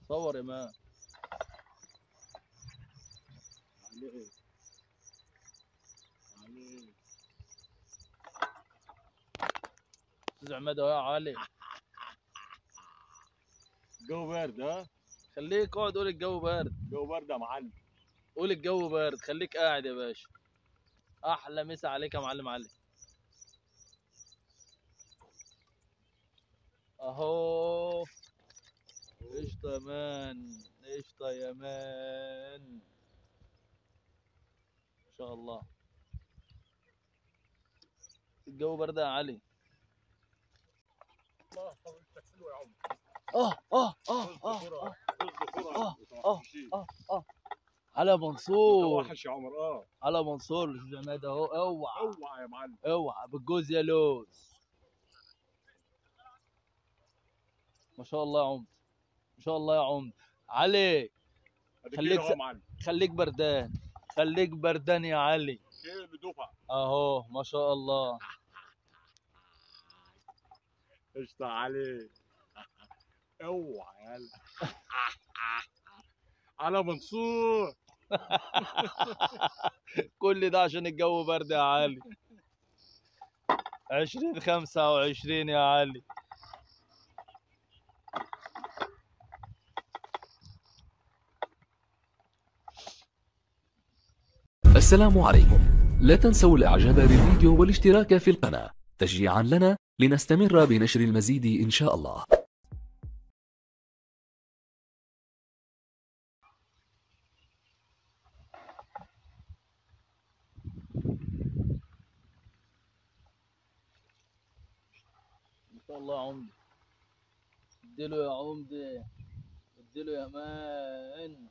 صور يا مان. عليه عليه. استاذ عماد اهو يا علي. الجو بارد. ها خليك اقعد قول الجو بارد. الجو بارد يا معلم. قول الجو بارد، خليك قاعد يا باشا. احلى مسا عليك يا معلم علي. اهو قشطه يا مان، قشطه يا مان. ان شاء الله. الجو برد يا علي. الله طب حلوة يا عمر. اه اه اه اه اه اه اه اه على منصور. وحش يا عمر. اه على منصور الاستاذ عماد اهو. اوعى اوعى يا معلم، اوعى بالجوز يا لوز. ما شاء الله يا عمد، ما شاء الله يا عمد. علي خليك خليك بردان، خليك بردان يا علي. كيلو دفعه اهو ما شاء الله. قشطه علي. اوعى يلا على منصور. كل ده عشان الجو برد يا علي. 20-25 يا علي. السلام عليكم. لا تنسوا الاعجاب بالفيديو والاشتراك في القناة تشجيعا لنا لنستمر بنشر المزيد ان شاء الله. ما شاء الله يا عمدة، اديله يا عمدة، اديله يا مان.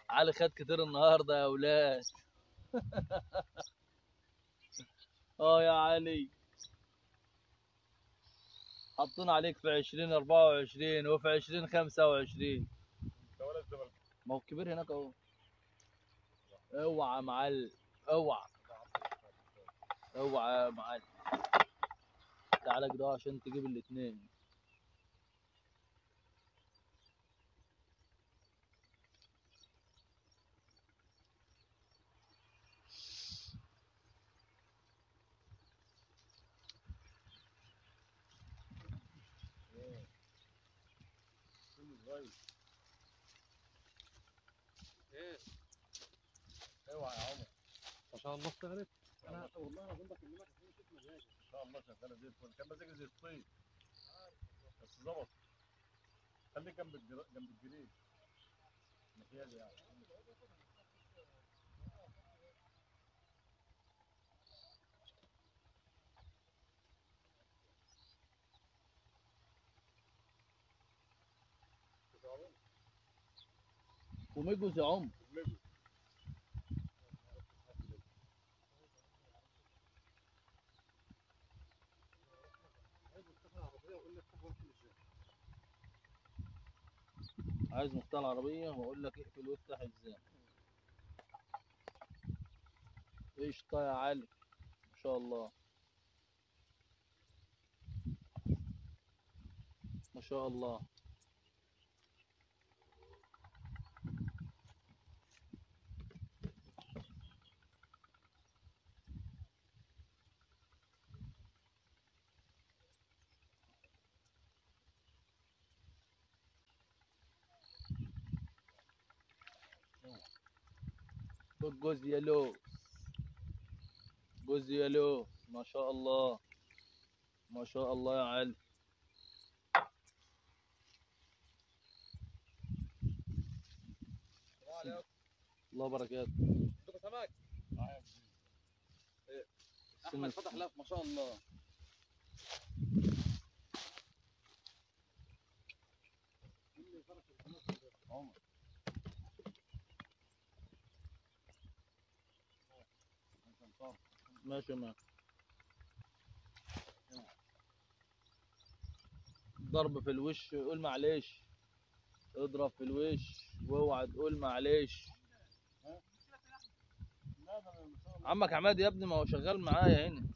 علي خد كتير النهارده يا اولاد. اه يا علي، حطينا عليك في 20-24 وفي 20-25. ما هو الكبير هناك اهو. اوعى يا معلم، اوعى اوعى يا معلم. تعالى كده عشان تجيب الاتنين. ايه اوعى يا عمر. ما شاء الله اشتغلت. انا والله انا كنت بكلمك عشان اشوف مزاجك. ان شاء الله شغالة زي الفل. كان مزاجي زي الطين بس ظبط. خليك جنب جنب الجريد مكياج يعني. ومجوز يا عمر. عايز مفتاح العربية واقول لك اقفل وافتح ازاي. قشطة يا علي ما شاء الله، ما شاء الله. جوز يلو، جوز يلو، ما شاء الله ما شاء الله يا علي. الله بركاته. سمك احمد فتح لف ما شاء الله. ماشي معاك. ضرب في الوش قول معلش، اضرب في الوش واوعى تقول معلش. عمك عماد يا ابني ما هو شغال معايا هنا.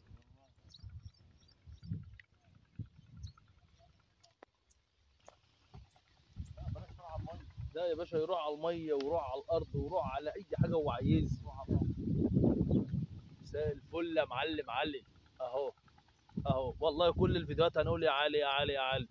لا يا باشا، يروح على المية ويروح على الارض ويروح على اي حاجة هو عايزها. مساء الفل يا معلم علي. اهو اهو والله كل الفيديوهات هنقول يا علي يا علي يا علي.